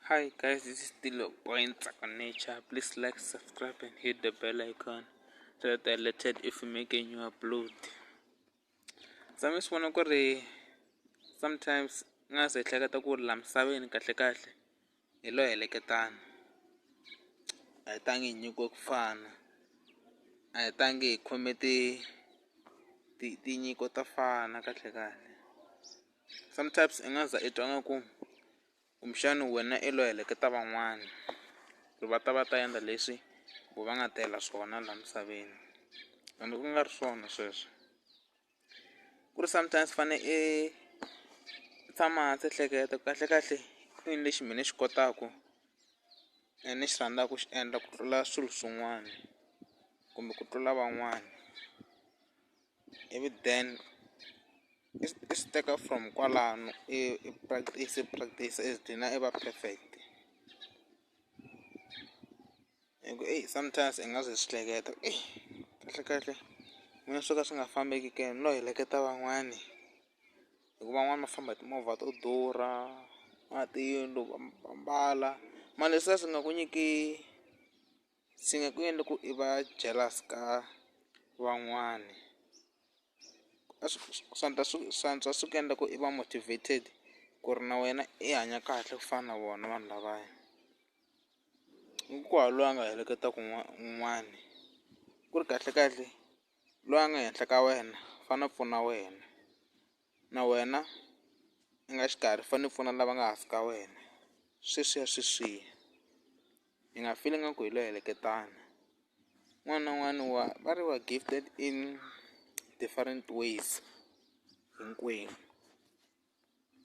Hi guys, this is still your boy Ntsako Nature. Please like, subscribe and hit the bell icon so that you're alerted if we make a new upload. Tshame swi vona ku ri sometimes i nga se hleketa ku ri la misaveni kahle kahle hi lo heleketana a hi tangi hi nyikiwe ku fana a hi tangi hi khome ti ti tinyiko to fana kahle kahle sometimes i nga za i twa nga ku kumbexani wena i lo heleketa van'wani ku va ta va ta endla leswi vo va nga tela swona laha misaveni ende ku nga ri swona sweswo ku ri sometimes fane i tshama hansi i hleketa kahle kahle i yini lexi mina ni xi kotaka ene ni xi rhandzaka ku xi endla ku tlula swilo swin'wana kumbe ku tlula van'wana ivi then i swi teka from kwalano i practice i practice i gcina i va perfect hi ku eyi sometimes i nga ze swi hleketa eyi kahle kahle mina swo ka swi nga fambeki ke no heleketa van'wani hikuva van'wani va famba hi timovha to durha na tiyindlu va ambala mara leswiya swi nga ku nyiki swi nga ku endli ku i va jealous ka van'wani a swi swi antswa swi ku endla ku i va motivated ku ri na wena i hanya kahle ku fana na vona vanhu lavaya ku hava loyi a nga heleketaka un'wani ku ri kahle kahle loyi a nga henhla ka wena u fanele a pfuna wena na wena i nga xikarhi u fanele u pfuna lava nga hansi ka wena sweswiya sweswiya hi nga feel ingaku hi lo heleketana un'wana na un'wana wa va ri wa gifted in different ways hinkwenu.